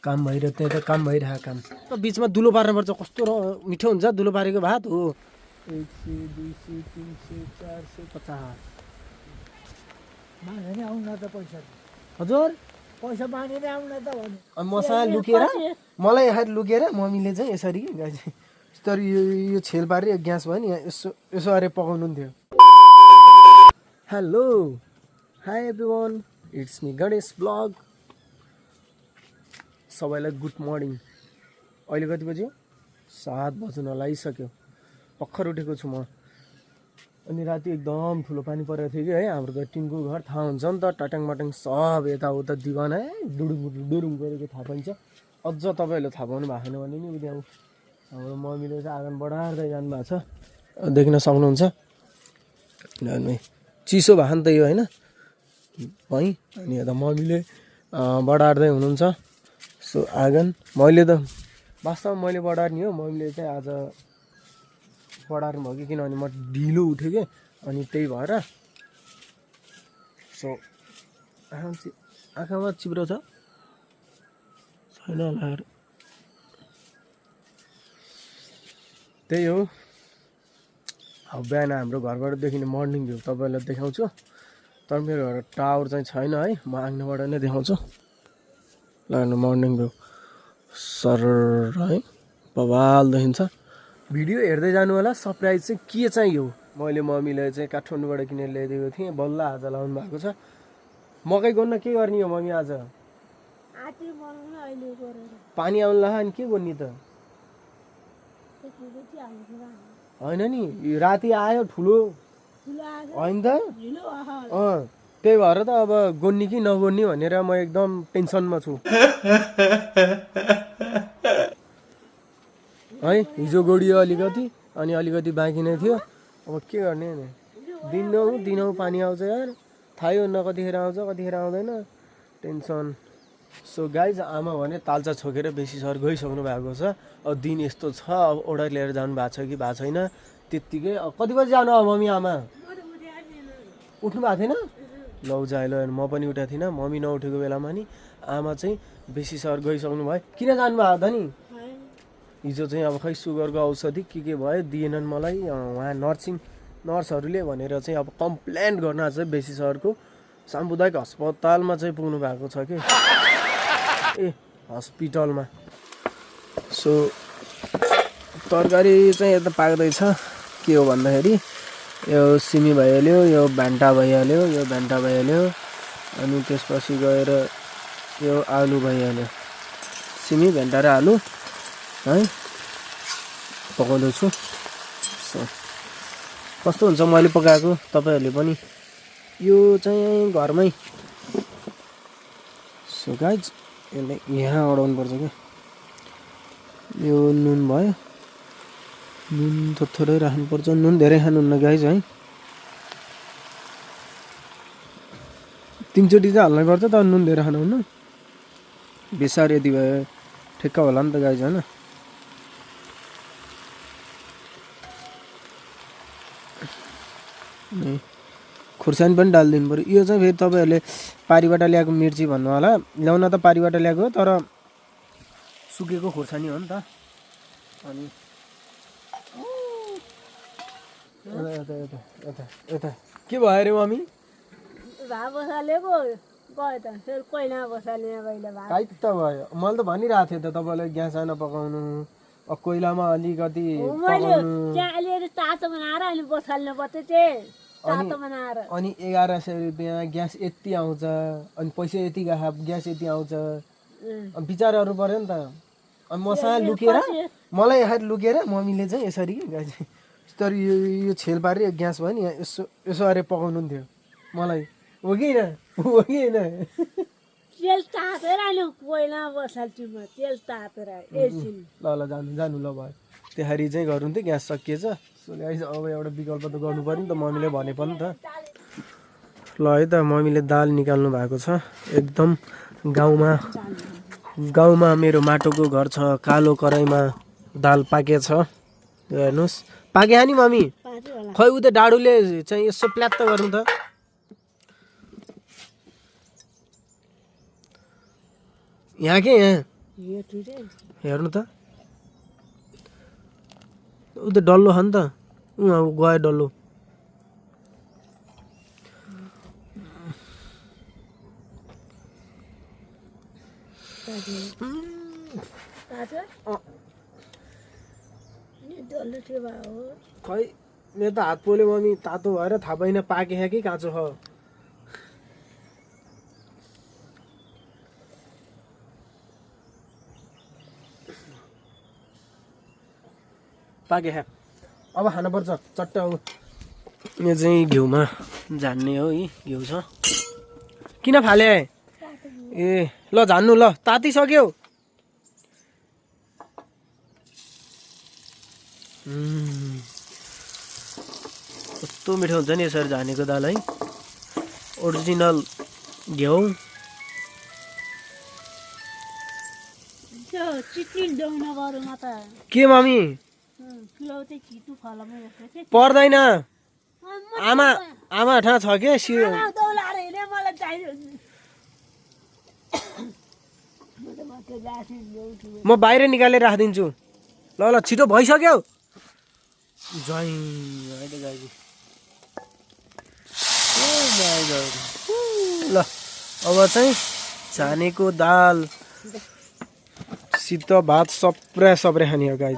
काम भइरहेको त्यही त काम भइरहेको काम बिचमा दुलो पार्नुपर्छ कस्तो मिठो हुन्छ दुलो पारेको भात हो 100 200 300 450 माग्ने आउन त पैसा हजुर पैसा माग्ने आउन त भने अनि मसँग लुकेर मलाई यहाँ लुकेर मम्मीले चाहिँ यसरी यस्तरी यो छेल पारेर ग्यास भयो नि यसो यसो अरे पकाउनु थियो hello hi everyone it's me Ganesh blog सबैलाई गुड मर्निङ अहिले कति बज्यो 7 बज्न लागिसक्यो भर्खर उठेको छु म अनि राति एकदम ठुलो पानी परेको थियो कि है हाम्रो त टिनको घर थाहा हुन्छ नि त टट्याङ मट्याङ सब यताउता दिवान है डुडुङ डुडुङ गरेको थाहा पाइन्छ अझ तपाईँहरूले थाहा पाउनु भएको छैन भने नि उहाँ हाम्रो मम्मीले चाहिँ आँगन बढार्दै जानुभएको छ देख्न सक्नुहुन्छ चिसो भएको नि त यो होइन है अनि यता मम्मीले बढार्दै हुनुहुन्छ सो आँगन मैले त वास्तवमा मैले बढार्ने हो मम्मीले चाहिँ आज बढार्नु भयो कि किनभने म ढिलो उठेँ कि अनि त्यही भएर सो आँखामा चिप्रो छ छैन होला त्यही हो अब बिहान हाम्रो घरबाट देखिने मर्निङ भ्यू तपाईँलाई देखाउँछु तर मेरो घर टावर चाहिँ छैन है म आँगनबाट नै देखाउँछु ल मर्निङ भ्यू सर है बवाल देखिन्छ भिडियो हेर्दै जानु होला सरप्राइज चाहिँ के चाहिँ यो मैले मम्मीलाई चाहिँ काठमाडौँबाट किनेर ल्याइदिएको थिएँ बल्ल आज लाउनु भएको छ मकै गोड्न के गर्ने हो मम्मी आज पानी आउनु ला अनि के गर्ने त होइन नि राति आयो ठुलो होइन त त्यही भएर त अब गोड्ने कि नगोड्ने भनेर म एकदम टेन्सनमा छु है हिजो गोडियो अलिकति अनि अलिकति बाँकी नै थियो अब के गर्ने नि दिनौँ पानी आउँछ यार थाहै हुन्न कतिखेर आउँछ कतिखेर आउँदैन टेन्सन सो गाइज आमा भने तालचा छोकेर बेसी सर गइसक्नु भएको छ अब दिन यस्तो छ अब ओडर लिएर जानु भएको छ कि भएको छैन त्यत्तिकै कति बजी जानु अब मम्मी आमा उठ्नु भएको थिएन लौ जाइलो म पनि उठेको थिइनँ मम्मी नउठेको बेलामा नि आमा चाहिँ बेसी सर गइसक्नु भयो किन जानुभएको त नि हिजो चाहिँ अब खै सुगरको औषधि के भयो दिएनन् मलाई उहाँ नर्सहरूले भनेर चाहिँ अब कम्प्लेन गर्न चाहिँ बेसी सरको सामुदायिक अस्पतालमा चाहिँ पुग्नु भएको छ कि ए हस्पिटलमा सो तरकारी चाहिँ यता पाक्दैछ के हो भन्दाखेरि यो सिमी भइहाल्यो यो भेन्टा भइहाल्यो अनि त्यसपछि गएर यो आलु भइहाल्यो सिमी भेन्टा र आलु है पकाउँदैछु सो कस्तो हुन्छ मैले पकाएको तपाईँहरूले पनि यो चाहिँ घरमै सो गाइज यसलाई यहाँ अडाउनु पर्छ क्या यो नुन भयो नुन थोरै राख्नुपर्छ नुन धेरै खानुहुन्न गाइज है 3 चोटि चाहिँ हाल्नै पर्छ तर नुन धेरै खानुहुन्न बेसार यति भयो ठिक्क होला नि त गाइज होइन खुर्सानी पनि डालिदिनु पऱ्यो यो चाहिँ फेरि तपाईँहरूले पारीबाट ल्याएको मिर्ची भन्नु होला ल्याउन त पारीबाट ल्याएको हो तर सुकेको खुर्सानी हो नि त अनि यता के भयो अरे मम्मी काहीँ त भयो मैले त भनिरहेको थिएँ त तपाईँलाई ग्यास आएन पकाउनु कोइलामा अलिकति अनि 1100 रुपियाँ ग्यास यति आउँछ अनि पैसा यति ग्यास यति आउँछ विचारहरू पर्यो नि त अनि मसँग लुकेर मलाई यहाँ लुकेर मम्मीले चाहिँ यसरी यस्तरी यो छेल पारेर ग्यास भयो नि यसो यसो अरे पकाउनु थियो मलाई हो कि होइन ल जानु ल भयो त्यसरी चाहिँ गर्नु थियो ग्यास सकिएछ सो गाइस अब एउटा विकल्प त गर्नु पर्यो नि त मम्मीले भने पनि त ल है त मम्मीले दाल निकाल्नु भएको छ एकदम गाउँमा मेरो माटोको घर छ कालो कराईमा दाल पाकेछ हेर्नुहोस् पाके नि मम्मी खै उता डाडुले चाहिँ यसो प्ल्यात्त गर्नु त यहाँ के यहाँ यो टुटे हेर्नु त ऊ त डल्लो छ नि त गयो डल्लो खै मेरो त हात पोल्यो मम्मी तातो भएर थाहा पाइन पाके कि काँचो छ पाके अब खानुपर्छ चट्ट अब यो चाहिँ घिउमा झान्ने हो यी घिउ छ किन फाले ए ल झान्नु ल तातिसक्यो कस्तो मिठो हुन्छ नि यसरी झानेको दाल है ओरिजिनल घिउ के मम्मी पर्दैन आमा आमा ठाउँ छ के म बाहिर निकालेर राखिदिन्छु ल ल छिटो भइसक्यो जय गाईजी ल अब चाहिँ झानेको दाल सित भात सप्रे सप्रे खाने हो गाई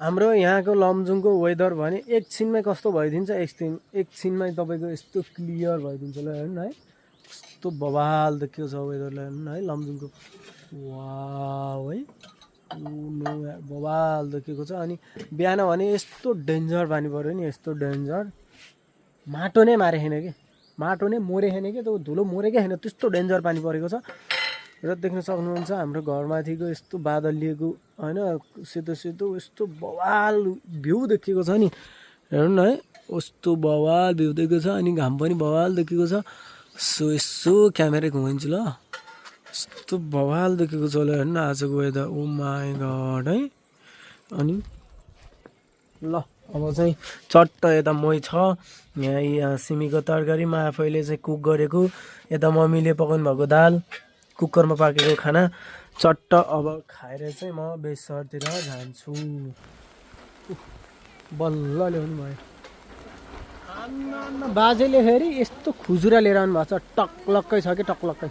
हाम्रो यहाँको लमजुङको वेदर भने एकछिनमै कस्तो भइदिन्छ एकछिनमै तपाईँको यस्तो क्लियर भइदिन्छ ल हेर्नु है कस्तो बवाल देखिएको छ वेदरलाई हेर्नु है लमजुङको वाउ है बवाल देखिएको छ अनि बिहान भने यस्तो डेन्जर पानी पऱ्यो नि यस्तो डेन्जर माटो नै मारे छैन कि माटो नै मोरे छैन कि त्यो धुलो मोरेकै छैन त्यस्तो डेन्जर पानी परेको छ र देख्न सक्नुहुन्छ हाम्रो घरमाथिको यस्तो बादलिएको होइन सेतो सेतो यस्तो बवाल भ्यू देखिएको छ नि हेर्नु न है कस्तो बवाल भ्यू देखेको छ अनि घाम पनि बवाल देखेको छ सो यसो क्यामेरा घुमाइन्छु ल यस्तो बवाल देखेको छ ल हेर्नु आजको वेदर ओ माई गड है अनि ल अब चाहिँ चट्ट यता मही छ यहाँ सिमीको तरकारी म आफैले चाहिँ कुक गरेको यता मम्मीले पकाउनु भएको दाल कुकरमा पाकेको खाना चट्ट अब खाएर चाहिँ म बेसरतिर जान्छु बल्ल ल्याउनु भयो बाजेले फेरि यस्तो खुजुरा लिएर आउनु भएको छ टक्लक्कै छ कि टक्लक्कै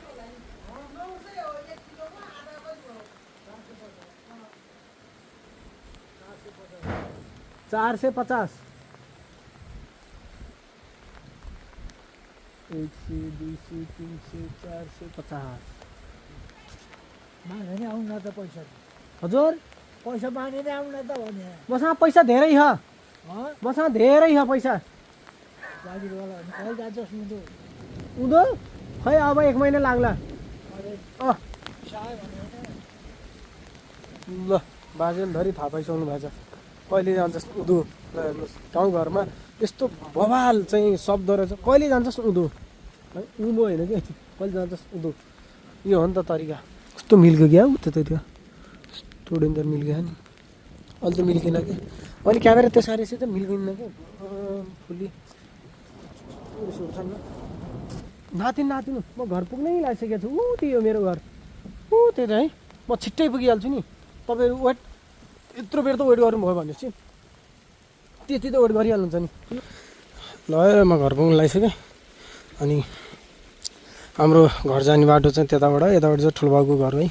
450 100 200 300 450 माग्ने आउन त पैसा हजुर पैसा माग्ने आउन त भने मसँग पैसा धेरै छ मसँग धेरै छ पैसा गाडीवाला कहिले जान्छ सुन्नु उदो खै अब 1 महिना लाग्ला ल बाजेले धरि थाहा पाइसक्नु भएको छ कहिले जान्छस् उदो ल हेर्नुहोस् गाउँघरमा यस्तो बवाल चाहिँ शब्द रहेछ कहिले जान्छस् उदो है उदो होइन कि कहिले जान्छस् उदो यो हो नि त तरिका कस्तो मिल्क्यो क्या उता त्यो यस्तो डेन्जर मिल्क्यो नि अहिले त मिल्केन कि अहिले क्यामेरा त्यसरी चाहिँ त मिल्किन्न क्या फुल्ली नातिनु नातिनु म घर पुग्नै लागिसकेको छु त्यो मेरो घर त्यही त है म छिट्टै पुगिहाल्छु नि तपाईँहरू वेट यत्रो बेर त वेट गर्नुभयो भनेपछि त्यति त वेट गरिहाल्नुहुन्छ नि ल म घर पुग्नु लागिसकेँ अनि हाम्रो घर जाने बाटो चाहिँ त्यताबाट यताबाट चाहिँ ठुलोबाबुको घर है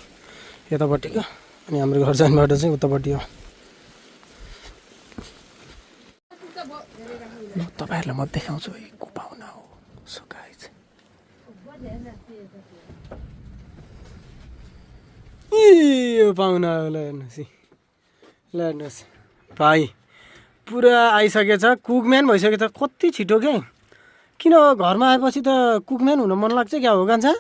यतापट्टिको अनि हाम्रो घर जाने बाटो चाहिँ उतापट्टि हो ल तपाईँहरूलाई म देखाउँछु है को पाहुना हो सो गाइज यो पाहुना हो ल हेर्नुहोस् ल हेर्नुहोस् भाइ पुरा आइसकेछ कुकम्यान भइसकेछ कति छिटो के किन घरमा आएपछि त कुकम्यान हुन मन लाग्छ क्या हो कान्छा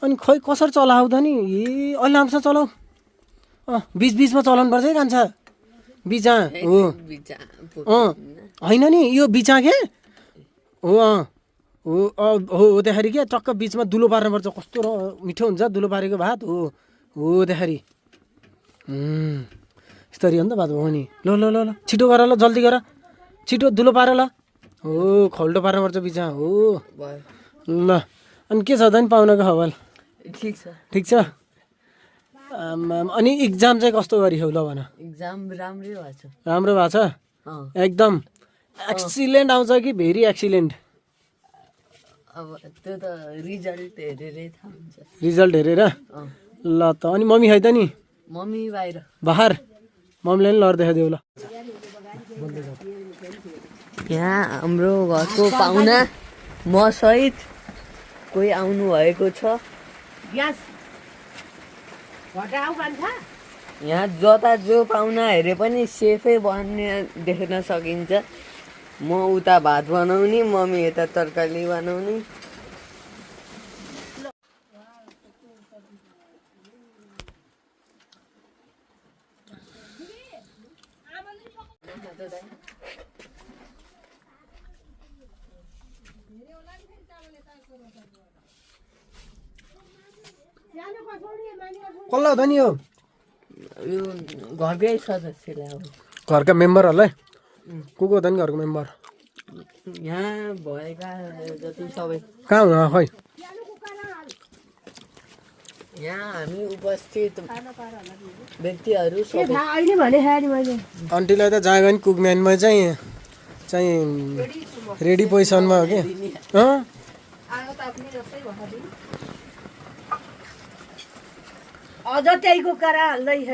अनि खै कसरी चलाउँदा नि ए अहिले राम्रोसँग चलाऊ बिचमा चलाउनु पर्छ है कान्छा बिचा हो होइन नि यो बिचा के हो हो हो त्यहाँखेरि क्या टक्क बिचमा दुलो पार्नुपर्छ कस्तो मिठो हुन्छ दुलो पारेको भात हो हो त्यहाँखेरि यस्तरी हो नि त भात हो नि ल ल ल ल छिटो गर ल जल्दी गर छिटो धुलो पार ल हो खल्टो पार्नुपर्छ बिचा हो ल अनि के छ त नि पाहुनाको हवाल ठिक छ ठिक छ अनि इक्जाम चाहिँ कस्तो गरिस् ल भन एक्जाम राम्रै भएको छ राम्रो भएको छ एकदम एक्सिलेन्ट आउँछ कि भेरी एक्सिलेन्ट अब त्यो त रिजल्ट हेरेरै थाहा हुन्छ रिजल्ट हेरेर ल त अनि मम्मी खै त नि मम्मी बाहिर बाहर मम्मीलाई नि लड देखाइदेऊ ल यहाँ हाम्रो घरको पाहुना म सहित कोही आउनु भएको छ यहाँ जता जो पाहुना हेरे पनि सेफै बन्ने देख्न सकिन्छ म उता भात बनाउने मम्मी यता तरकारी बनाउने कसलाई हो त नि यो यो घरकै सदस्यलाई अब घरका मेम्बरहरूलाई को त नि घरको मेम्बर यहाँ भएका जति सबै कहाँ हुनु खै यहाँ हामी उपस्थित व्यक्तिहरू सबै आन्टीलाई त जहाँ गयो नि कुकम्यानमा चाहिँ रेडी पोजिसनमा हो कि अझ त्यही कुखुरा हाल्दैछ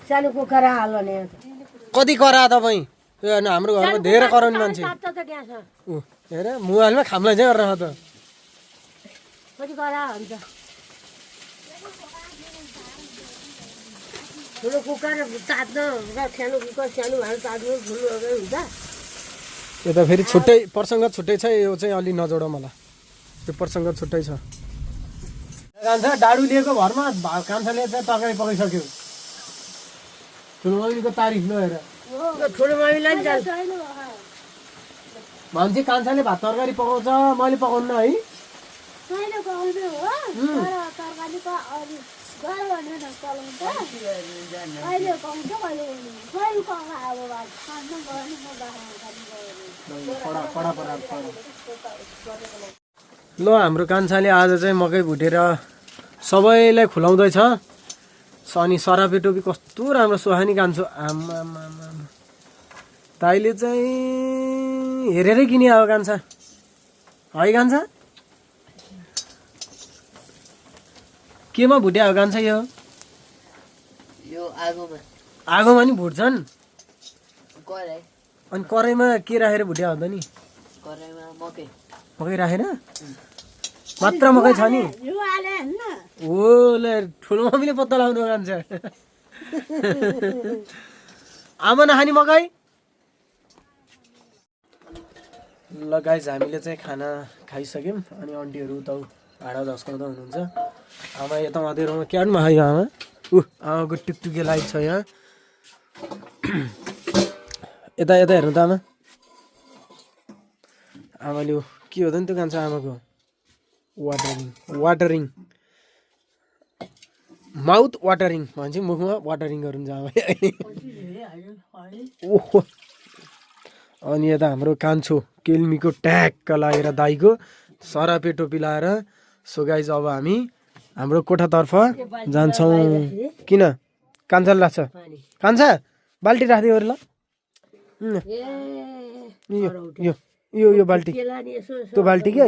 सानो कुखुरा हाल्ने कति करा तपाईँ हाम्रो घरमा धेरै कराउने मान्छे ऊ हेर मोबाइलमा खामलाई चाहिँ गरेर त कति करा हुन्छ ठुलो कुकर तात्न र सानो कुकर सानो भाँडा तात्नु ठुलो हुन्छ यो त फेरि छुट्टै प्रसङ्ग छुट्टै छ यो चाहिँ अलि नजोड मलाई त्यो प्रसङ्ग छुट्टै छ कान्छा डाडु लिएको घरमा कान्छाले चाहिँ तरकारी पकाइसक्यो ठुलो मम्मीको तारिफ नहेर ठुलो मम्मीलाई नि जान्छ भन्छ कान्छाले भात तरकारी पकाउँछ मैले पकाउनु है ल हाम्रो कान्छाले आज चाहिँ मकै भुटेर सबैलाई खुलाउँदैछ अनि सरापे टोपी कस्तो राम्रो सुहानी कान्छु आमा ताईले चाहिँ हेरेरै किने अब कान्छा है कान्छा केमा भुट्या हो कान्छा यो आगोमा आगोमा नि भुट्छन् कराई अनि कराईमा के राखेर भुट्या हो त नि कराईमा मकै मकै राखेर मात्र मकै छ नि हो ल ठुलो मम्मीले पत्ता लगाउनु कान्छ आमा नखाने मकै ल गाइस हामीले चाहिँ खाना खाइसक्यौँ अनि आन्टीहरू उता भाडा झस्काउँदा हुनुहुन्छ आमा यता मधेरोमा क्यानमा खायो आमा आमाको टुकटुके लाइट छ यहाँ यता यता हेर्नु त आमा आमाले के हो त नि त्यो कान्छ आमाको वाटरिङ माउथ वाटरिङ भन्छ मुखमा वाटरिङ गरुन्छ आमा ओहो अनि यता हाम्रो कान्छो केल्मीको ट्याक्क लागेर दाईको सरापे टोपी लाएर सो गाइज अब हामी हाम्रो कोठातर्फ जान्छौँ किन कान्छाले लाग्छ कान्छा बाल्टी राखिदियो अरे ल यो बाल्टी त्यो बाल्टी के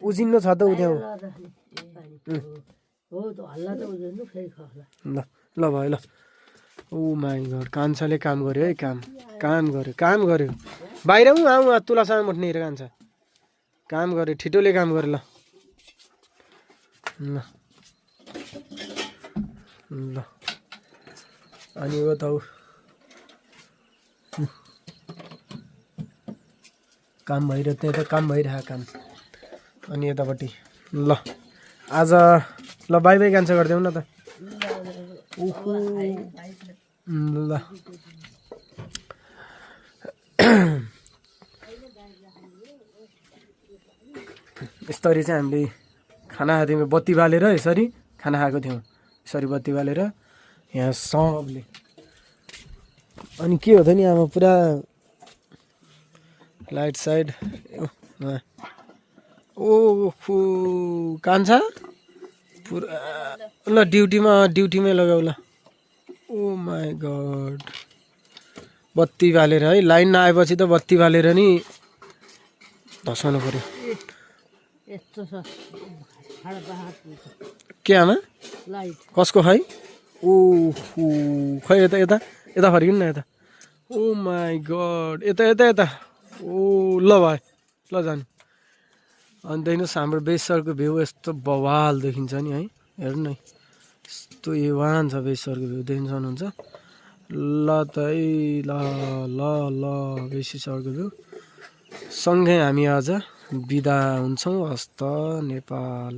उजिन्नु छ त उद्याउ ल ल भयो ल ओ माई गड कान्छाले काम गर्यो है काम गर्यो बाहिर आउँ तुलासँग मुट्ने हेरेर कान्छ काम गर्यो छिटोले काम गर्यो ल अनि यो त काम भइरहेको त्यहाँ त काम भइरहेको काम अनि यतापट्टि ल आज ल बाई बाई कान्छ गरिदेऊ न त ओहो ल यसरी चाहिँ हामीले खाना खाएको थियौँ बत्ती बालेर यसरी खाना खाएको थियौँ यसरी बत्ती बालेर यहाँ सबले अनि के हो त नि आमा पुरा लाइट साइड ओहो कान्छा पुरा ल ड्युटीमै लगाऊ ल ओ माई गड बत्ती बालेर है लाइन नआएपछि त बत्ती बालेर नि धसाउनु पर्यो यस्तो छ के आमा लाइट कसको खै ओहो खै यता यता यता फर्किनु न यता ओ माई गड यता यता यता ओ ल भाइ ल जानु अन्त हेर्नुहोस् हाम्रो बेसरको भ्यू यस्तो बवाल देखिन्छ नि है हेर्नु न यस्तो एवान छ बेसरको भ्यू देख्न सक्नुहुन्छ ल त है ल ल ल बेसरको भ्यू सँगै हामी आज बिदा हुन्छौँ हस्त नेपाल।